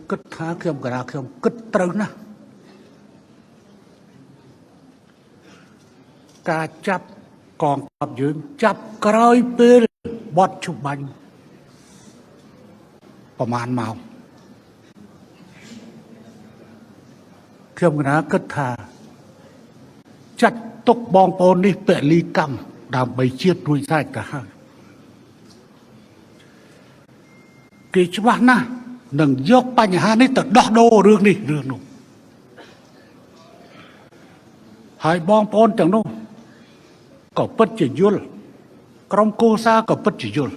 គិតថាខ្ញុំកណាខ្ញុំគិតត្រូវណាស់ការចាប់កងទ័ពយើងចាប់ក្រោយពេលបត់ជបាញ់ប្រហែលម៉ោងខ្ញុំកណាគិតថាចាត់ទុកបងប្អូននេះពលីកម្មដើម្បីជាតិរួចស្រេចទៅហើយគេច្បាស់ណាស់នឹងយកបញ្ហានេះទៅដោះដូររឿងនេះរឿងនោះហើយបងប្អូនទាំងនោះក៏ពិតជាយល់ក្រុមគូសាក៏ពិតជាយល់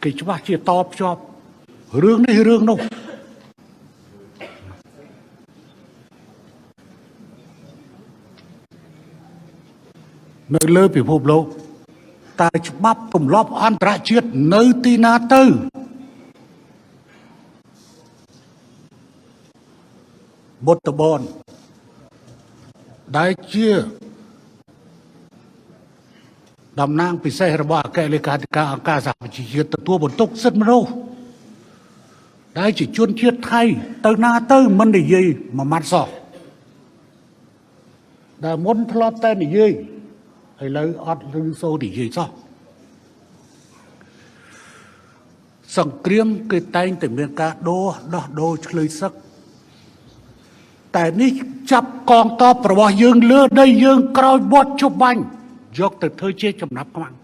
គេច្បាស់ជាតភ្ជាប់រឿងនេះរឿងនោះនៅលើពិភពលោកតើច្បាប់ទម្លាប់អន្តរជាតិនៅទីណាទៅបុតបនដែលជាតំណាងពិសេសរបស់អគ្គលេខាធិការអង្គការសហប្រជាជាតិទទួលបន្ទុកសិទ្ធិមនុស្សដែលជាជនជាតិថៃទៅណាទៅមិននិយាយមួយម៉ាត់សោះដែលមុនធ្លាប់តែនិយាយឥឡូវអត់ឮសូរនិយាយសោះសង្គ្រាមគេតែងតែមានការដោះដូរឆ្លើយសឹកតែនេះចាប់កងទ័ពរបស់យើងលើដីយើងក្រោយបត់ជបាញ់យកទៅធ្វើជាចំណាប់ខ្មាំង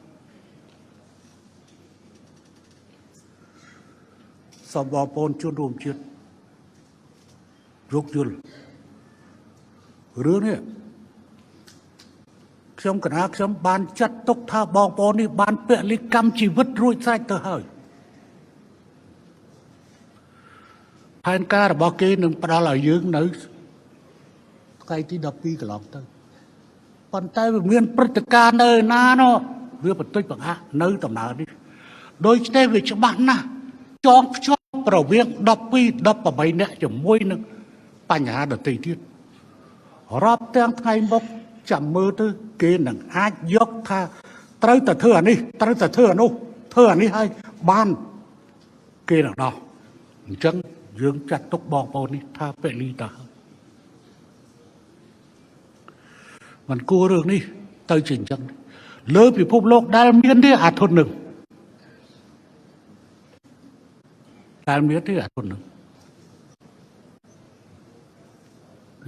សូមបងប្អូនជនរួមជាតិយោគយល់រឿងនេះខ្ញុំកណាខ្ញុំបានចាត់ទុកថាបងប្អូននេះបានពលិកម្មជីវិតរួចស្រេចទៅហើយផែនការរបស់គេនឹងផ្ដល់ឲ្យយើងនៅថ្ងៃទី12កន្លងទៅប៉ុន្តែវាមានព្រឹត្តិការណ៍នៅណានោះវាបន្តិចបង្អាក់នៅដំណើរនេះដូច្នេះវាច្បាស់ណាស់ចងភ្ជាប់រវាង12 18នាក់ជាមួយនឹងបញ្ហាដទៃទៀតរាប់ទាំងថ្ងៃមុខចាំមើលទៅគេនឹងអាចយកថាត្រូវតែធ្វើអានេះត្រូវតែធ្វើអានោះធ្វើអានេះឲ្យបានគេនឹងដោះអញ្ចឹងយើងចាត់ទុកបងប្អូននេះថាពលីតាมันគួររឿងនេះទៅជាអញ្ចឹងលើពិភពលោកដែលមានទេអាធុននឹងដែលមានទេអាធុននឹង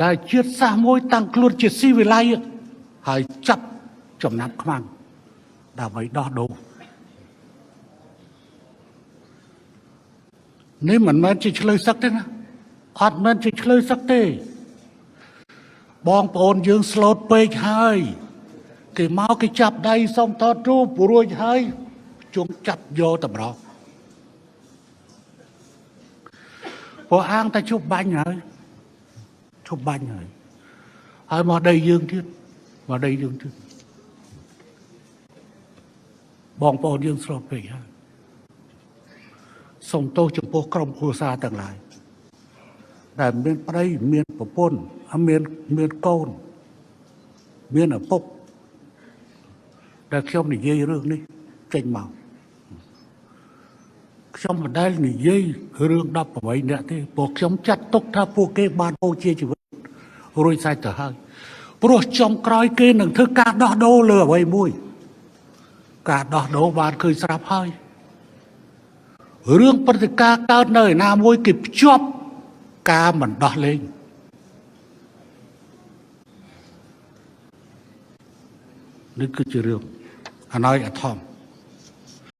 ដែលជាតិសាសន៍មួយតាំងខ្លួនជាស៊ីវិល័យហើយចាប់ចំណាប់ខ្មាំងដើម្បីដោះដូរនេះមិនមែនជាឆ្លើយសឹកទេណាអត់មែនជាឆ្លើយសឹកទេបងប្អូនយើងស្លូតពេកហើយគេមកគេចាប់ដៃសុំថតរូបរួចហើយជុំចាប់យកតម្រងព្រោះអាងតែជប់បាញ់ហើយជប់បាញ់ហើយហើយមកដីយើងទៀតមកដីយើងទៀតបងប្អូនយើងស្លូតពេកហើយសូមទោសចំពោះក្រុមគ្រួសារទាំងឡាយដែលមានប្តីមានប្រពន្ធមានកូនមានឪពុកដែលខ្ញុំនិយាយរឿងនេះចេញមកខ្ញុំមិនដែលនិយាយរឿង18នាក់ទេព្រោះខ្ញុំចាត់ទុកថាពួកគេបានបូជាជីវិតរួចស្រេចទៅហើយព្រោះចុងក្រោយគេនឹងធ្វើការដោះដូរលើអ្វីមួយការដោះដូរបានឃើញស្រាប់ហើយរឿងព្រឹត្តិការណ៍កើតនៅឯណាមួយគេភ្ជាប់ការមិនដោះលែងនេះគឺជារឿងអណយអធម